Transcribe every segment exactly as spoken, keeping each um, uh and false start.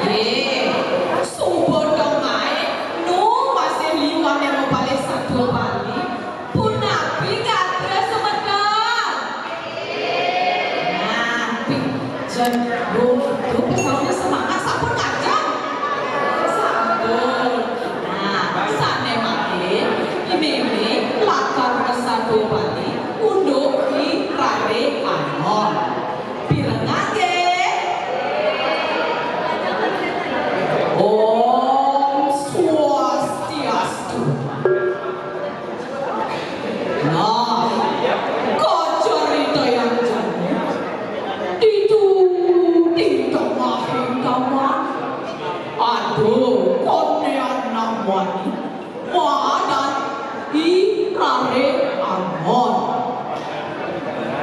Eh, suba dong ae, nu masih liwat yang mapalih satua Bali, punapi gatra semeton? Nah, pi-, jan, duh, duh, pesawatnya semangat, sampun ngajeng? Sampun. Nah, sane mangkin, i Meme lakar satua Bali, unduk i rare angon. Pirengang nggih? Om Swastiastu. Nah, kacaritayang jani, ditu di tengahing kamar, ada kone anak wani. Madan i rare angon.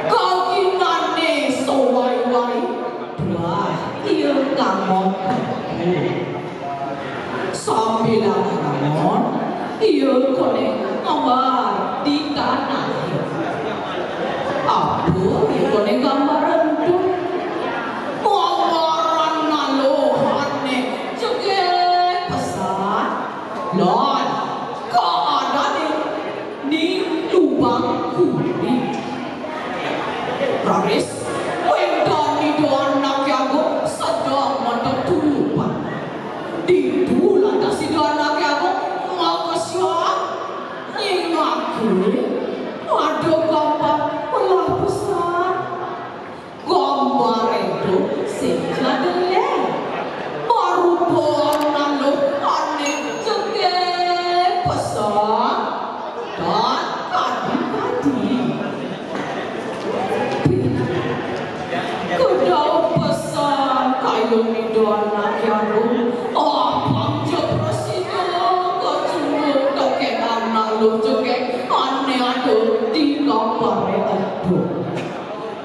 Kaginane sawai-wai, duah, iya ngangon. Sambilang ngangon, iya kone ngambar di tanah. Apa iya kone ngambar ento? Ngambaran aluhane jegeg pesan. Lan kaadane ni lubang kuning. Raris, wenten Ida Anake Agung sedeng matetulupan. Ditu lantas Ida Anake Agung makesiab nyingake ada gambar melah pesan. Gambare ento sing jadeleng, marupa anak aluhane jegeg pesan, tan kadi-kadi. Kedauh pesan kayun Ida Anake Agung, apang ja prasida kacunduk tekén anak aluh jegeg ane ada di gambare ento.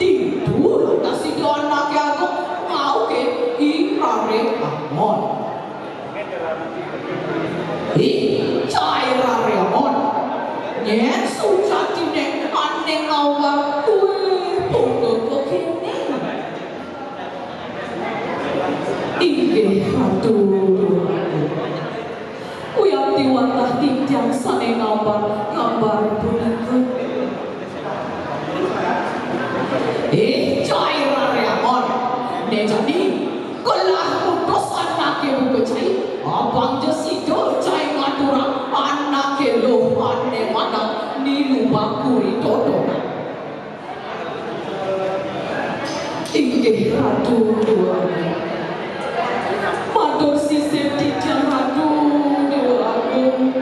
Ditu lantas Ida Anake Agung ngaukin i rare angon. Ih, cai rare angon. Yen sujatine ane ngawang kuwi podo kok kene. Inggih, Ratu. Wiakti wantah titiang sane ngambar-ngambar punika. Eh, cai rare angon. Ne jani, kelah ngutus anake buka cai, apang ja sida cai ngaturang anake luh ane madan nilu bakuri totonan. Inggih Ratu Dewa Agung. Matur sisip titiang Ratu Dewa Agung.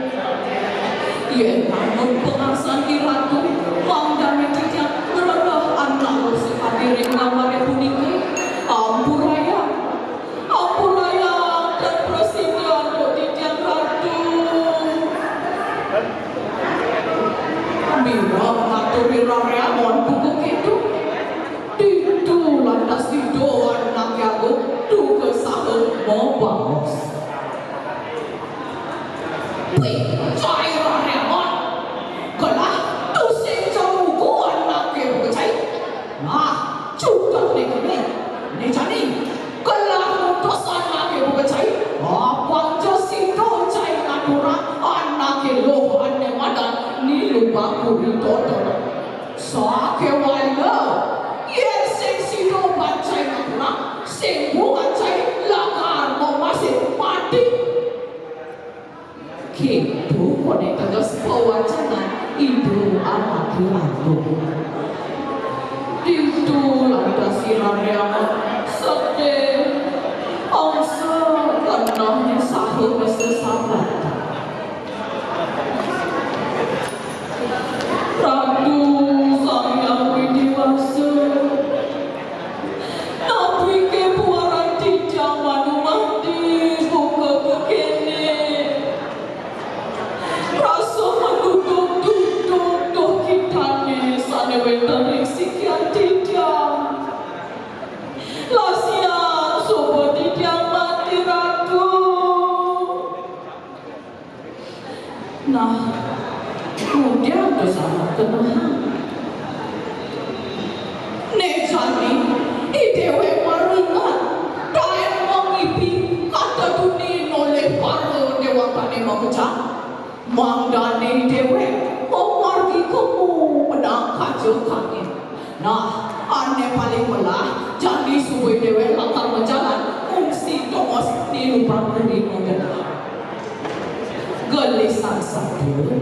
Yen namung pangarsan I Ratu, mangdane titiang ngrereh anak sakadi ring gambare punika. Ampurayang. Ampurayang tan prasida antuk titiang Ratu. Mireng ngatur ira reangon buka keto. Ditu lantas sida anake agung duka saha mabaos. Wih, cai ira reangon. Kelah tusing jamuku anake buka cai. Nah, cukup nih kene. Nih jani, kelah ngutus anake buka cai. Apang ja sida cai ngaturang anake luh ane madan nilu bakuri totonan. Sakewala, yen sing sida ban cai ngaturang, sing buka cai lakar mamasin mati. Keto kone teges pawacanan Ida Anake Agung. Ditu lantas ira reangon sedih, angsa keneh saha kasesabatan. Ratu Sang Hyang Widi Wénten ring sikian titiang. Lasian suba titiang mati, Ratu. Nah, ngudiang to sanget kenehang. Né jani, i déwék maringet, taén mangipi katetunin olih para déwatané makejang. Mangdané déwék mamargi kemu menang kaja kangin. Nah, ané paling melah, jani suba déwék lakar majalan, ngungsi tongos nilubang puri magenah. Gelisang satua,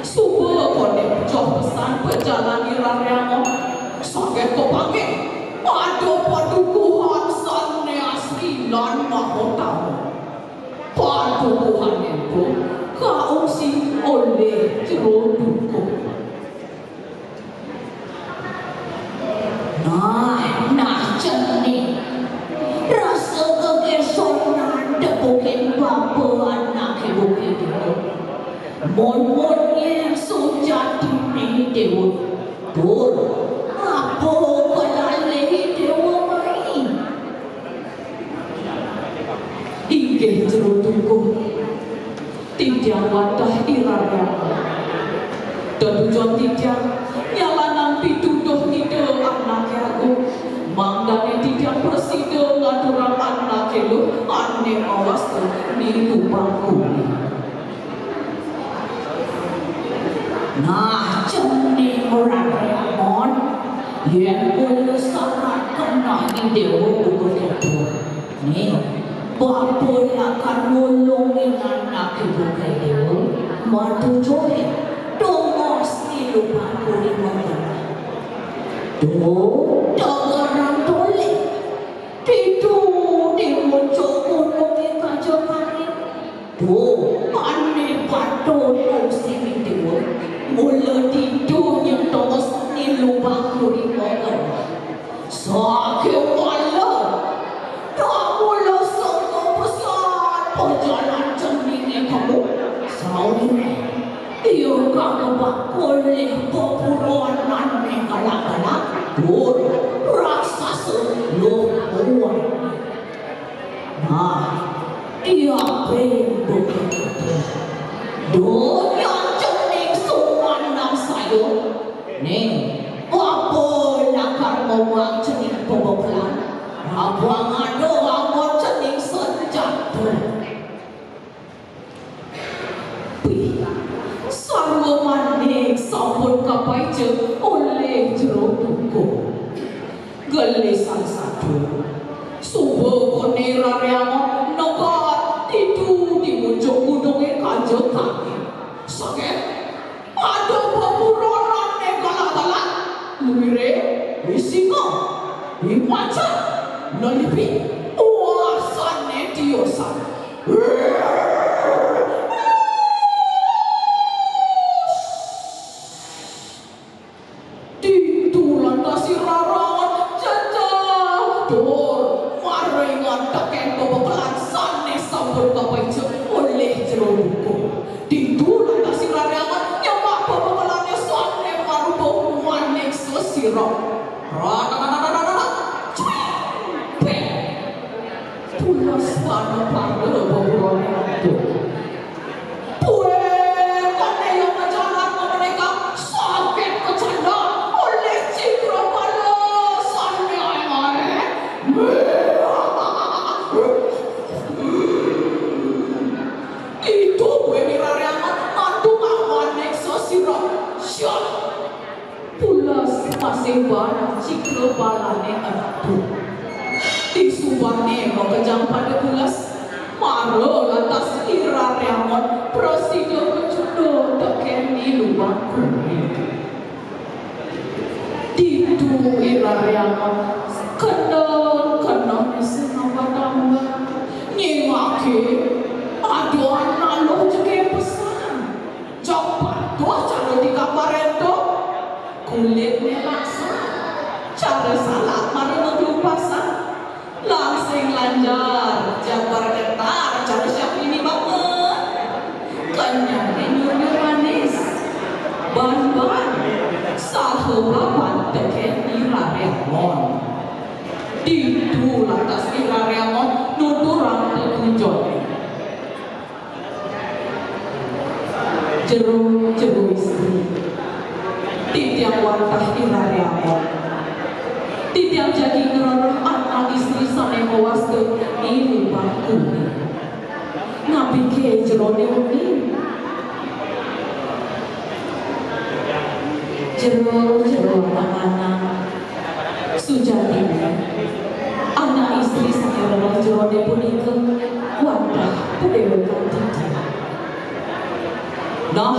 suba koné joh pesan pejalan I Raré Angon. Saget kapanggih, ada padukuhan sané askilan mahutama. Padukuhan ento kaungsi olih Jero Dukuh. Nah, nah, cening. Rasa gegésonan tepukin bapa anaké buka déwa. Mun, mun nyén sujatiné déwa. Tur, apa kelalih déwa mai? Inggih Jero Dukuh. Titiang wantah I Raré Angon. Tetujon titiang, nyalanang pituduh Ida Anaké Agung. Mangdané titiang prasida ngaturang anaké luh ané mawasta nilubang puri. Nah, cening Raré Angon, yén mula sarat keneh I Déwa buka déwa. Né, bapa lakar nulungin anaké buka déwa, matujuhin tongos nilubang puri magenah. Tuh, tegarang tolih. Ditu di muncuk gunungé kaja kangin. Tuh, ané patut ngungsi I Déwa. Mula ditu nyén tongos nilubang puri magenah. Sakéwala, tak mula sangka pesan pejalan ceningé kemu. Sawiréh ia kagebak olih beburonan galak-galak tur raksasa luh buan. Nah, ia pun begitu. Donya cening sumandang sayur. Ning, apa lakar ngomong cening bebekelan? Apa ngado amun cening senjata? Pih, sarwa manik sampun kapaica olih Jero Dukuh. Gelisang satua. Suba koné I Raré Angon negak ditu di muncuk gunungé kaja kangin. Saget ada beburonan né galak-galak. Luiré, i singa, i macan, lelipi, wah sané tiosan. Ditu lantas I Raré Angon jajal tur maringan tekén bebekelan sané sampun kapaica olih Jero Dukuh. Ditu lantas I Raré Angon nyemak bebekelané sané marupa manik sesirep. Ratatatatatatatat. Cwing! Beng! Pulas bana para beburoné ento. Buin koné ia majalan mamenika saget kacandang olih Cikra Bala sané aéng-aéng. Ditu buin I Raré Angon mantuk manik sesirep. Syah! Pulas masih bana Cikra Balané ento. Disubané makejang pada pulas, mara lantas I Raré Angon prasida kajuda tekén nilubang puri. Ditu I Raré Angon keneh-keneh sing ambat-ambat, nyingakin ada anak luh jegég pesan. Jog patuh cara digambar ento, kulitné laksat, cara salak mara ngeglupasan, langsing lanjar, jabar datar, cara Syahrini banget. Kenyangné nyur-nyur manis, ban-ban, saha baba tekén I Raré Angon. Ditu lantas I Raré Angon nuturang tetunjoné. Jero-jero istri. Titiang wantah I Raré Angon. Titiang jagi ngreréh anak istri sané mawasta I Lubang Kuring. Napiké jeroné uning? Jero-jero anak-anak. Sujatiné, anak istri sané reréh jeroné punika wantah padéwékan titiang. Nah,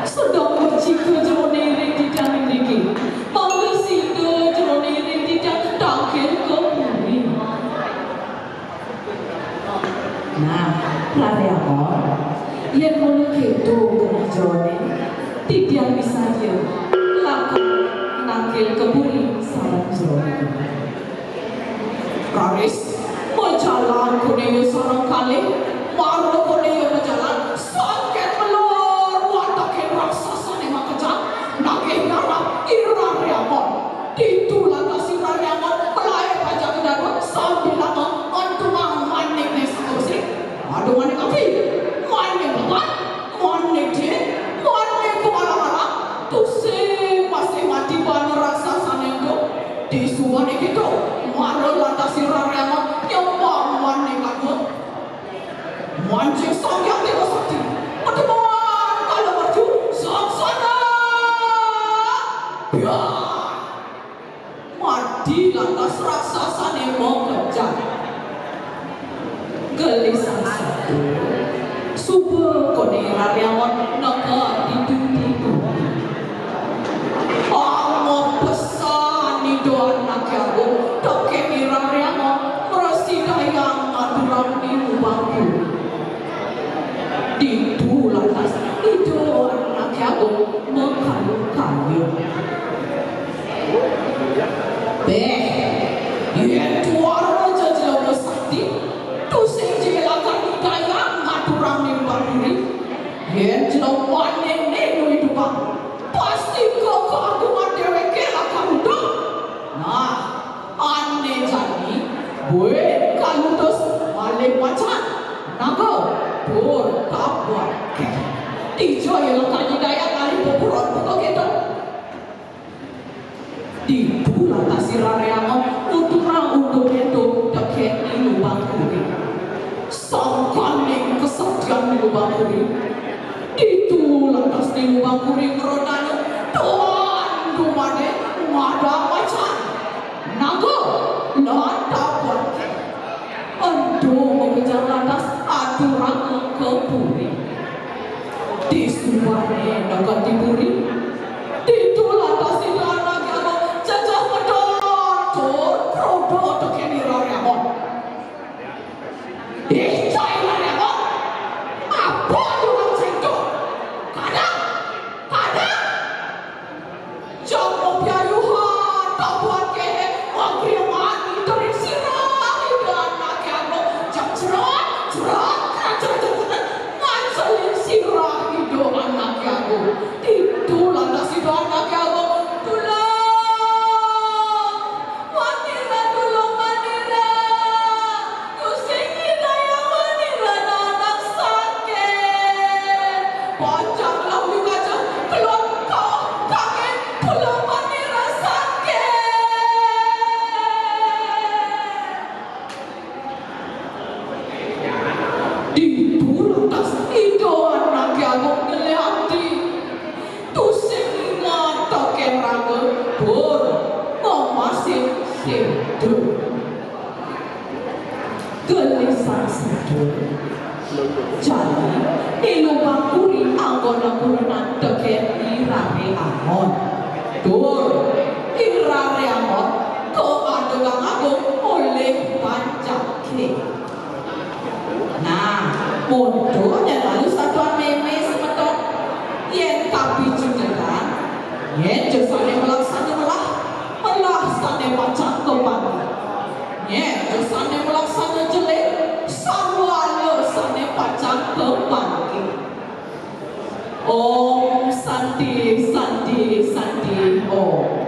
sedeng becika jeroné ring titiang iriki. Mangda sida jeroné ring titiang tangkil ka puri. Nah, Raré Angon, yén mula kéto genah jeroné, titiang misadia lakar nangkil ka puri sareng jeroné. Raris, majalan koné ia sareng kalih, mara koné ia majalan, sangkén melur watekin raksasa sané makejang, nagih nyarap I Raré Angon. Ditu lantas I Raré Angon malaib ajaka dadua sambilanga ngantungang manihné satusing. Aduh, manih api, manih babat, manih diin, manih kumalang-alang, tusing masih mati bana raksasané ento. Disubané kéto, mara lantas I Raré Angon nyembah manih kadua. Manjing Sang Hyang Déwa Sakti, patemon kala mercu, saksana. Biar. Mati lantas raksasané makejang. Gelisang satua, suba koné I Raré Angon neked ditu-ditu. Angob pesan Ida Anaké Agung tekén I Raré Angon, mrasidayang ngaturang I Lubang Kuring. Ditu lantas Ida Anaké Agung makayu-kayu. Béh, yén tuara ja jelema sakti, tusing ja lakar nyidayang ngaturang I Lubang Kuring. Yén jelemané nu idupang, pasti ka kaagungan déwéké lakar uduk. Nah, ané jani, buin kalutus malih macan, naga, tur tabuan kéh. Dija ia lakar nyidayang ngalih pepuron buka kéto. Ditu lantas I Raré Angon nuturang unduk ento tekén I Lubang Kuring. Sangkaning kasaktian I Lubang Kuring. Ditu lantas I Lubang Kuring ngrodana, tuan dumané ngadang macan, naga, lan tabuan kéh. Ento makejang lantas aturang ka puri. Disubané neked di puri, ditu lantas Ida Anaké Agung jejeh medal tur kroda tekén I Raré Angon. Ih, cai I Raré Angon, apa durang sing to? Kadang, kadang. Jang mapiayuhan, tabuan kéné, magriang ring sirah Ida Anaké Agung. Jang jerat, jerat, jerat, jerat, jerat, ngancelin sirah Ida Anaké Agung. Ditu lantas Ida Anaké Agung, tulung! Manira, tulung, manira! Tusing nyidayang manira anak saking. Panjang lawi kaca, keluar kawah kangin, tulung manira saking. Ditu lantas Ida Anaké Agung ngelih ati. Tusing ngatokang raga, pun mamasin séda. Gelisang satua. Jani, I Lubang Kuring anggona kurenan tekén I Raré Angon. Tur, I Raré Angon kaadega agung olih panjaké. Nah, monto nyén lalu satuan mémé semeton. Yén kapicunetan, nyén ja sané malaksana melah, melah sané pacang kapanggih. Nyén ja sané malaksana jelé, sarwa ala sané pacang kapanggih. Om Santi, Santi, Santi, Om.